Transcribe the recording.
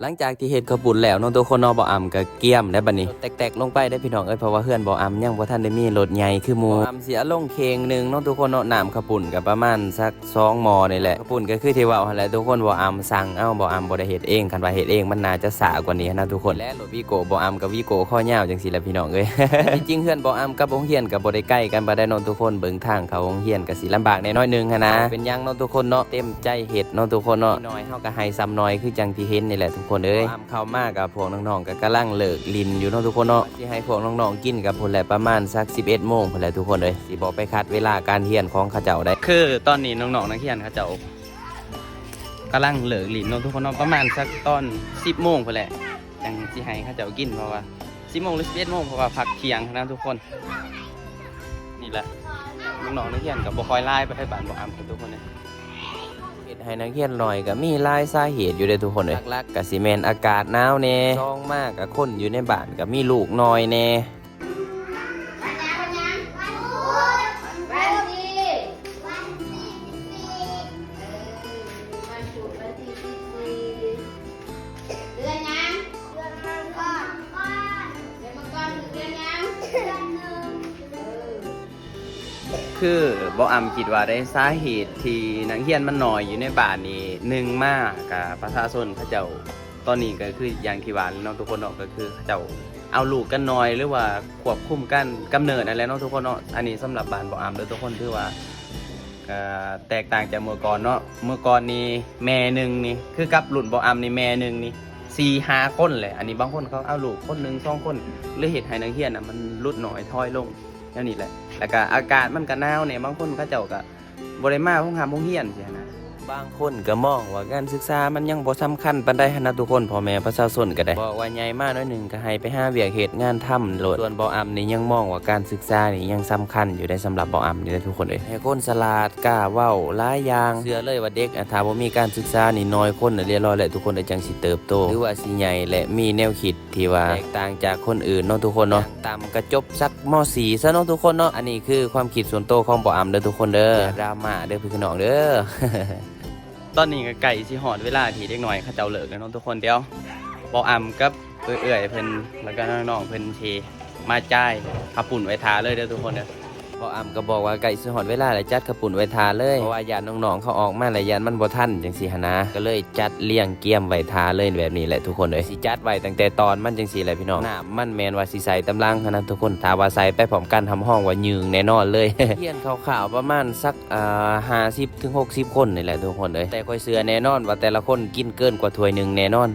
ຫຼັງຈາກທີ່ເຮັດເຂົ້າປຸ້ນແລ້ວເນາະທຸກຄົນເນາະ ບ່າວອຳກໍກຽມໄດ້ບັດນີ້ ລົດແຕັກໆລົງໄປເດ້ພີ່ນ້ອງເອີຍ ເພາະວ່າເຮືອນບ່າວອຳຍັງບໍ່ທັນໄດ້ມີລົດໃຫຍ່ຄືໝູ່. ບ່າວອຳຊິເອົາລົງເຂ່ງໜຶ່ງເນາະທຸກຄົນເນາະ ນ້ຳເຂົ້າປຸ້ນກໍປະມານສັກສອງໝໍ້ນີ້ແຫຼະ. ເຂົ້າປຸ້ນກໍຄືທີ່ເວົ້າຫັ້ນແຫຼະທຸກຄົນ ບ່າວອຳສັ່ງເອົາ ບ່າວອຳບໍ່ໄດ້ເຮັດເອງ ຄັນວ່າເຮັດເອງມັນໜ້າຈະຊ້າກວ່ານີ້ຫັ້ນນະທຸກຄົນ. ແລະລົດວີໂກ້ ບ່າວອຳກໍວີໂກ້ຄໍຍາວຈັ່ງຊີ້ແຫຼະພີ່ນ້ອງເອີຍ. ທີ່ຈິງເຮືອນບ່າວອຳກັບໂຮງຮຽນກໍບໍ່ໄດ້ໄກກັນປານໃດເນາະທຸກຄົນ ເບິ່ງທາງເຂົ້າໂຮງຮຽນກໍຊິລຳບາກແດ່ໜ້ອຍໜຶ່ງຫັ້ນນະ. ເອົາ ເປັນຫຍັງເນາະທຸກຄົນເນາະ ເຕັມ ໃຈເຮັດເນາະທຸກຄົນເນາະ ນ້ອຍເຮົາກໍໃຫ້ສ່ຳນ້ອຍຄືຈັ່ງທີ່ເຫັນນີ້ແຫຼະທຸກຄົນເອີຍ. ເຂົ້າມາກັບພວກນ້ອງໆກໍກຳລັງເລີກຫຼິ້ນຢູ່ເນາະທຸກຄົນເນາະ ຊິໃຫ້ພວກນ້ອງໆກິນກໍພຸ້ນແຫຼະ ປະມານສັກສິບເອັດໂມງພຸ້ນແຫຼະທຸກຄົນເອີຍ. ຊິບໍ່ໄປຂັດເວລາການຮຽນຂອງເຂົາເຈົ້າໃດ໋. ຄືຕອນນີ້ນ້ອງໆນັກຮຽນເຂົາເຈົ້າກຳລັງເລີກຫຼິ້ນເນາະທຸກຄົນເນາະ ປະມານສັກຕອນສິບໂມງພຸ້ນແຫຼະ ຈັ່ງຊິໃຫ້ເຂົາເຈົ້າກິນ ເພາະວ່າສິບໂມງ ຫຼື ສິບເອັດໂມງ ເພາະວ່າພັກທ່ຽງນະທຸກຄົນ. ນີ້ແຫຼະ ນ້ອງໆນັກຮຽນກໍບໍ່ຄ່ອຍຫຼາຍປານໃດບ້ານບ່າວອຳທຸກຄົນເອີຍ. ເຮັດໃຫ້ນັກຮຽນໜ້ອຍກໍມີຫຼາຍສາເຫດຢູ່ເດ້ທຸກຄົນເອີຍ ຫຼັກໆກໍຊິແມ່ນອາກາດໜາວແດ່ ສອງມາກໍຄົນຢູ່ໃນບ້ານກໍມີລູກໜ້ອຍແດ່. ຄືບ່າວອຳຄິດວ່າໄດ້ ສາເຫດທີ່ນັກຮຽນມັນໜ້ອຍຢູ່ໃນບ້ານນີ້ ໜຶ່ງມາກະປະຊາຊົນເຂົາເຈົ້າ ຕອນນີ້ກໍຄືຢ່າງທີ່ວ່າເນາະທຸກຄົນເນາະ ກໍຄືເຂົາເຈົ້າເອົາລູກກັນໜ້ອຍ ຫຼືວ່າຄວບຄຸມການກຳເນີດນັ້ນແຫຼະເນາະທຸກຄົນເນາະ. ອັນນີ້ສຳລັບບ້ານບ່າວອຳເດີທຸກຄົນ ຖືວ່າ ກະແຕກຕ່າງຈາກເມື່ອກ່ອນເນາະ ເມື່ອກ່ອນນີ້ແມ່ໜຶ່ງນີ້ ຄືກັບລຸ້ນບ່າວອຳນີ້ແມ່ໜຶ່ງນີ້ສີ່ຫ້າຄົນແຫຼະ. ອັນນີ້ບາງຄົນເຂົາເອົາລູກຄົນໜຶ່ງສອງຄົນ ເລີຍເຮັດໃຫ້ນັກຮຽນນະມັນຫຼຸດໜ້ອຍຖອຍລົງ ແນວນີ້ແຫຼະ. ແລ້ວກະອາກາດມັນກະໜາວແດ່ ບາງຄົນເຂົາເຈົ້າກະບໍ່ໄດ້ມາໂຮງຮ່ຳໂຮງຮຽນຊີ້ຫັ້ນນະ. ບາງຄົນກະມອງວ່າການສຶກສາມັນຍັງບໍ່ສຳຄັນປານໃດຫັ້ນນະທຸກຄົນ ພໍ່ແມ່ປະຊາຊົນກະໄດ້ບອກວ່າໃຫຍ່ມາໜ້ອຍໜຶ່ງກະໃຫ້ໄປຫາວຽກເຮັດງານທຳໂລດ. ສ່ວນບ່າວອຳນີ້ຍັງມອງວ່າການສຶກສານີ້ຍັງສຳຄັນຢູ່ໃດ ສຳລັບບ່າວອຳນີ້ເດ້ທຸກຄົນເອີຍ ໃຫ້ຄົນສະຫຼາດ ກ້າເວົ້າຫຼາຍຢ່າງ. ເຊື່ອເລີຍວ່າເດັກ ອາ ຖ້າບໍ່ມີການສຶກສານີ້ ໜ້ອຍຄົນລຽບຮ້ອຍແຫຼະທຸກຄົນເອີຍ ຈັ່ງຊິເຕີບໂຕ ຫຼືວ່າຊິໃຫຍ່ ແລະ ມີແນວຄິດທີ່ວ່າແຕກຕ່າງຈາກຄົນອື່ນເນາະທຸກຄົນເນາະ. ຢ່າງຕ່ຳກະຈົບສັກ ມໍສີ່ ຊະເນາະທຸກຄົນເນາະ. ອັນນີ້ຄືຄວາມຄິດສ່ວນໂຕຂອງບ່າວອຳເດີທຸກຄົນເດີ ຢ່າດຣາມາເດີພີ່ນ້ອງເດີ. ຕອນນີ້ກະໃກ້ຊິຮອດເວລາທີ່ເດັກນ້ອຍເຂົາເຈົ້າເລີກແລ້ວເນາະທຸກຄົນ. ດຽວບ່າວອຳກັບເອື້ອຍໆເພິ່ນ ແລ້ວກະນ້ອງໆເພິ່ນຊິ ມາຈ່າຍເຂົ້າປຸ້ນໄວ້ຖ້າເລີຍເດີທຸກຄົນເດີ. ບ່າວອຳກໍບອກວ່າໃກ້ຊິຮອດເວລາແລ້ວ ຈັດເຂົ້າປຸ້ນໄວ້ຖ້າເລີຍ ເພາະວ່າຢ້ານນ້ອງໆເຂົາອອກມາແລ້ວ ຢ້ານມັນບໍ່ທັນຈັ່ງຊີ້ຫັ້ນນະ ກໍເລີຍຈັດລຽງກຽມໄວ້ຖ້າເລີຍແບບນີ້ແຫຼະທຸກຄົນເອີຍ. ຊິຈັດໄວ້ຕັ້ງແຕ່ຕອນມັນຈັ່ງຊີ້ແຫຼະພີ່ນ້ອງ. ນ້ຳມັນແມ່ນວ່າຊິໃສ່ຕາມຫຼັງຫັ້ນນະທຸກຄົນ ຖ້າວ່າໃສ່ໄປພ້ອມກັນ ຮັບຮອງວ່າຍືງແນ່ນອນເລີຍ. ຮຽນຄ່າວໆປະມານສັກ ອ່າ ຫ້າສິບເຖິງຫົກສິບຄົນນີ້ແຫຼະທຸກຄົນເອີຍ ແຕ່ຂ້ອຍເຊື່ອແນ່ນອນວ່າແຕ່ລະຄົນກິນເກີນກວ່າຖ້ວຍໜຶ່ງແນ່ນອນ.